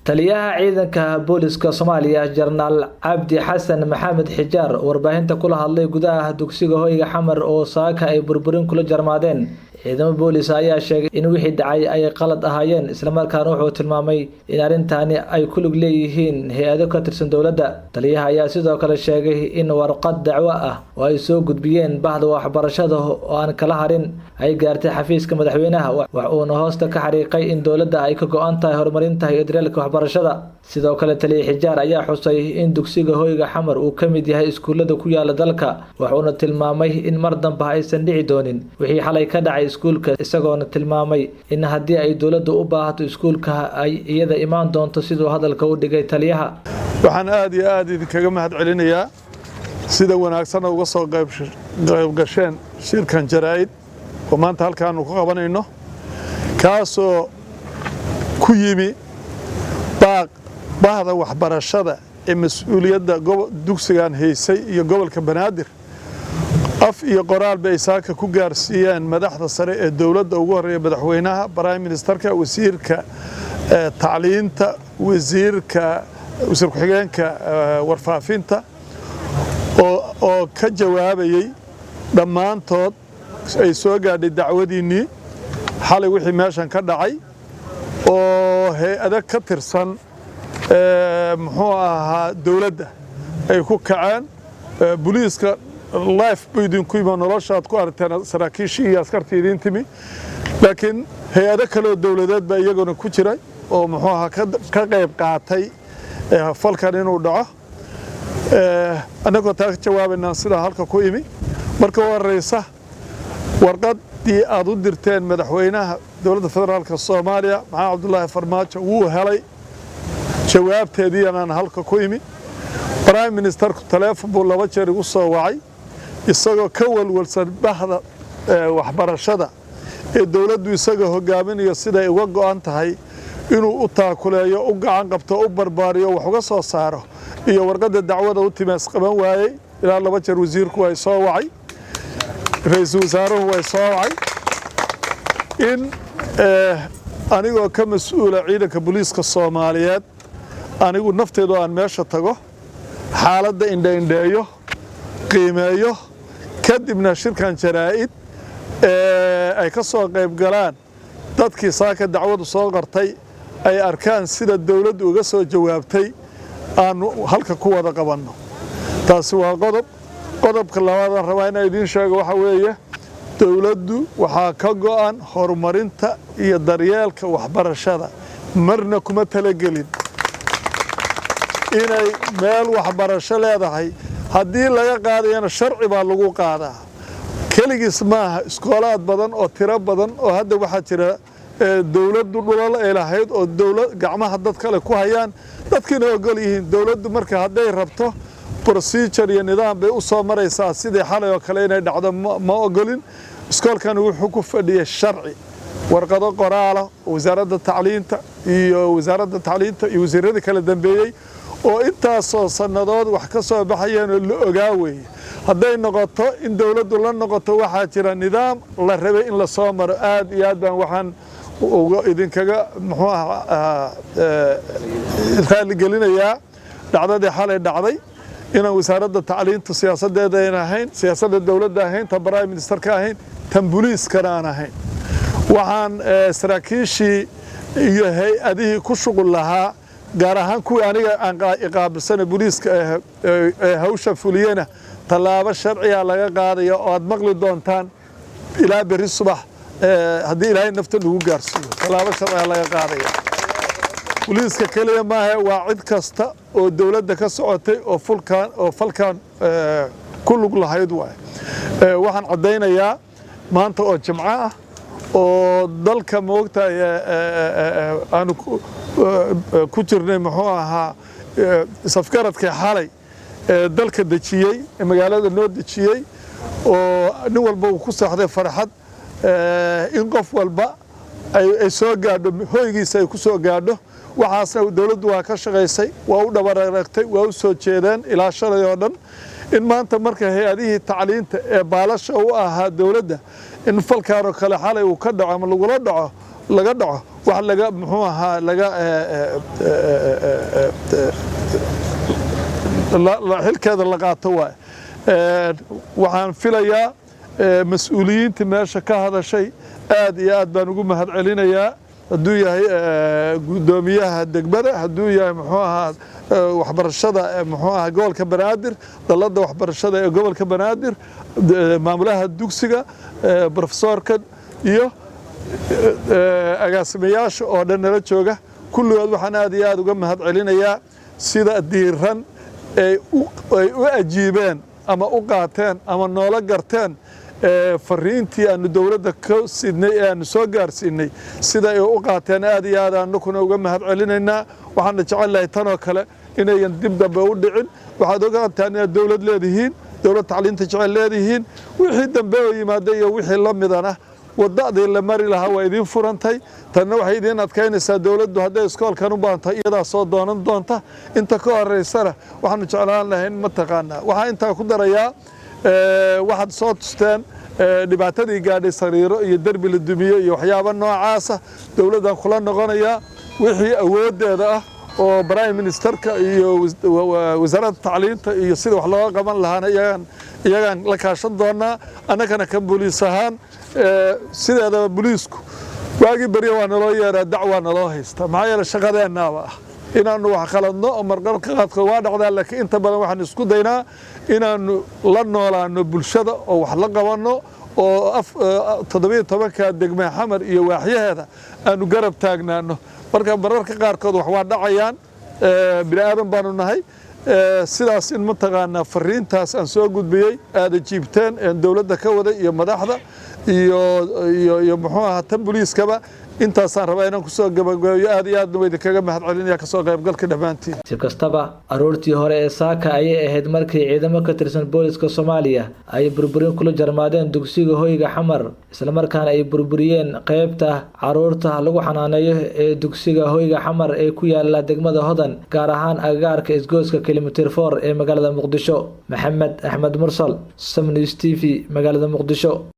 Taliyaha ciidanka booliska Soomaaliya, Jenaraal Cabdi Xasan Maxamed Xijaar, warbaahinta kula hadlay gudaha dugsiga Hoyga Xamar oo saaka ay burburin kula jarmaadeen ciidamo boolis, ayaa sheegay in wixii dhacay ay qalad ahaayeen, islamarkaana wuxuu tilmaamay in arrintani ay ku lug leeyihiin hay'ado ka tirsan dowladda. Taliyaha ayaa sidoo kale sheegay in warqad dacwo ah oo ay soo gudbiyeen bahda waxbarashada oo aan kala harin ay gaartay xafiiska madaxweynaha, wax uuna hoosta ka xariiqay in dowladda ay ka go'an tahay horumarinta iyo daryeelka waxbarashada. Sidoo kale, taliya Xijaar ayaa xusay in dugsiga Hoyga Xamar uu ka mid yahay iskuullada ku yaala dalka, wuxuuna tilmaamay in mar dambe aysan dhici doonin wixii xalay ka dhacay iskuulka, isagoona tilmaamay in haddii ay dowladda u baahato iskuulka ay iyada imaan doonto, siduu hadalka u dhigay taliyaha. Waxaan aad iyo aad idinkaga mahad celinayaa sida wanaagsanna uga soo qaybgasheen shirkan jaraa'id oo maanta halkaannu ku qabanayno, kaasoo ku yimi baaq bahda waxbarashada ee mas'uuliyadda dugsigan haysay iyo gobolka Banaadir af iyo qoraalba ay saaka ku gaarsiiyeen madaxda sare ee dowladda, ugu horreeya madaxweynaha, prime ministerka, wasiirka tacliinta, wasiirka, wasiir ku-xigeenka warfaafinta, oo ka jawaabayey dhammaantood ay soo gaadhay dacwadiinnii xalay wixii meeshan ka dhacay oo hay'ado ka tirsan, muxuu ahaa, dowladda ay ku kaceen. Booliiska live buu idinku yimi, noloshaad ku aragteen saraakiishii iyo askartii idiin timi, laakiin hay'ado kaleoo dowladeed baa iyaguna ku jiray oo, muxuu ahaa, ka qayb qaatay falkan inuu dhaco. Annagoo taa ka jawaabaynaan sidaa halka ku imi. Marka u horeysa, warqaddii aad u dirteen madaxweynaha dowladda federaalka Soomaaliya, Maxamed Cabdulaahi Farmaajo, wuu helay jawaabteediianaan halka ku imi. Prime ministerku taleefon buu 2 jeer igu soo wacay, isagoo ka walwalsan bahda waxbarashada ee dowladdu isaga hogaaminayo siday uga go'an tahay inuu u taakuleeyo, u gacan qabto, u barbaariyo, wax uga soo saaro, iyo warqadda dacwada u timees qaban waayey. Ilaa 2 jeer wasiirku way soo wacay, ra'iisul wasaaruhu way soo wacay, in anigoo ka mas'uula ciidanka booliiska Soomaaliyeed anigu nafteedu aan meesha tago, xaaladda indhaindheeyo, qiimeeyo, kadibna shirkan jaraa'id ay ka soo qayb galaan dadkii saaka dacwadu soo qortay, ay arkaan sida dowladdu uga soo jawaabtay, aanu halka ku wada qabanno. Taasi waa qodob. Qodobka labaadaan rabaa inaan idiin sheego waxaa weeye, dowladdu waxaa ka go'an horumarinta iyo daryeelka waxbarashada. Marna kuma talagelin inay meel waxbarasho leedahay haddii laga qaadayana sharci baa lagu qaadaa. Keligiis maaha, iskoolaad badan oo tiro badan oo hadda waxaa jira dowladdu dhulal ay lahayd oo dowlad gacmaha dad kale ku hayaan, dadkiina ogol yihiin. Dowladdu marka hadday rabto, procedure iyo nidaam bay u soo maraysaa. Sidii xalay oo kale inay dhacdo ma ogolin. Iskoolkani wuxuu ku fadhiyay sharci, warqado qoraala wasaaradda tacliinta iyo wasaaradda tacliinta iyo wasiiradii kala dambeeyey oo intaasoo sannadood wax ka soo baxayeenoo la ogaa weeye. Hadday noqoto in dowladdu la noqoto, waxaa jira nidaam la rabay in la soo maro. Aad iyo aad baan waxaan idinkaga, muxuu ahaa, raaligelinayaa dhacdadii xalay dhacday, inaan wasaaradda tacliinta siyaasaddeeda ayn ahayn, siyaasadda dowladda ahayn, tan prime ministerka ahayn, tan booliiskana aan ahayn. Waxaan saraakiishii iyo hay'adihii ku shuqul lahaa, gaar ahaan kuwii aniga aan iqaabilsana booliiska ee hawsha fuliyena, tallaabo sharciga laga qaadaya oo aad maqli doontaan ilaa berri subax, haddii Ilaahay nafta lagu gaarsiiyo. Tallaabo sharciga laga qaadaya booliiska keliya maaha, waa cid kasta oo dowladda ka socotay oo fulkaan oo falkan ku lug lahayd waay. Waxaan caddaynayaa maanta oo Jimco ah oo dalka, moogtahay, aanu ku jirnay, muxuu ahaa, safgaradkii xalay ee dalka dejiyey, ee magaalada noo dejiyey, oo nin walba uu ku seexday farxad, in qof walba ay soo gaadho hoygiisa, ay ku soo gaadho. Waxaasna dowladdu waa ka shaqaysay, waa u dhabararagtay, waa u soo jeedeen ilaa shalay oo dhan. In maanta marka hay'adihii tacliinta ee baalasha u ahaa dowladda in falkaan oo kale xalay uu ka dhaco ama lagula dhaco. Laga dhaco wax laga, muxuu ahaa, laga xilkeeda la qaato waay. Waxaan filayaa mas-uuliyiintii meesha ka hadashay aad iyo aad baan ugu mahad celinayaa, hadduu yahay guddoomiyaha degmada, hadduu yahay, muxuu ahaa, waxbarashada, muxuu ahaa, gobolka Banaadir, dalladda waxbarashada ee gobolka Banaadir, maamulaha dugsiga, profesoorka iyo agaasimayaasha oo dhan nala jooga. Kulligood waxaan aad iyo aad uga mahad celinayaa sida diiran ay u ajiibeen ama u qaateen ama noola garteen fariintii aanu dowladda ka sidnay ee aanu soo gaarsiinay. Sida ay u qaateen aad iyo aad anakuna uga mahad celinaynaa. Waxaana jecel lahay tanoo kale inayan dib dambe u dhicin. Waxaad ogaataan inaad dowlad leedihiin, dowlad tacliinta jecel leedihiin. Wixii dambe oo yimaada iyo wixii la midana, wadadii la mari lahaa waa idiin furantay. Tanna waxay idiin adkaynaysaa, dowladdu hadday iskoolkan u baahantahay, iyadaa soo doonan doonta. Inta ka horeysana waxaanu jeclaan lahayn, mataqaanaa, waxaa intaa ku darayaa, waxaad soo tusteen dhibaatadii gaadhay, sariiro iyo derbi la dumiye iyo waxyaabo noocaasa. Dowladdan kula noqonayaa wixii awooddeeda ah oo prime ministerka iyo wasaaradda tacliinta iyo sida wax looga qaban lahaana iyagaan la kaashan doonaa. Annagana kan booliis ahaan, sideedaba booliisku waagii berya waa naloo yeeraa, dacwaa naloo haysta. Maxaa yeele, shaqadeennaaba ah inaanu wax qaladno oo marqarka qaadkood waa dhacdaa, laakiin inta badan waxaan isku daynaa inaanu la noolaano bulshada oo wax la qabanno oo 17-ka degme Xamar iyo waaxyaheeda aanu garab taagnaano. Marka mararka qaarkood wax waa dhacayaan, bini aadan baanu nahay. Sidaas in, mataqaanaa, fariintaas aan soo gudbiyey aada jiibteen een dowladda ka waday iyo madaxda iyo muxuu ahaa, tan booliiskaba, intaasaan rabaa inaan kusoo gabagabeeyo. Aad iyo aadna waa idinkaga mahad celinaya kasoo qaybgalka dhammaantiin. Si kastaba, aroortii hore ee saaka ayay ahayd markii ciidamo ka tirsan booliska Soomaaliya ay burburin kula jarmaadeen dugsiga Hoyga Xamar, islamarkaana ay burburiyeen qeybta caruurta lagu xanaaneeyo ee dugsiga Hoyga Xamar ee ku yaala degmada Hodan, gaar ahaan agagaarka isgoyska Kilometer 4 ee magaalada Muqdisho. Maxamed Axmed Mursal, Som News TV, magaalada Muqdisho.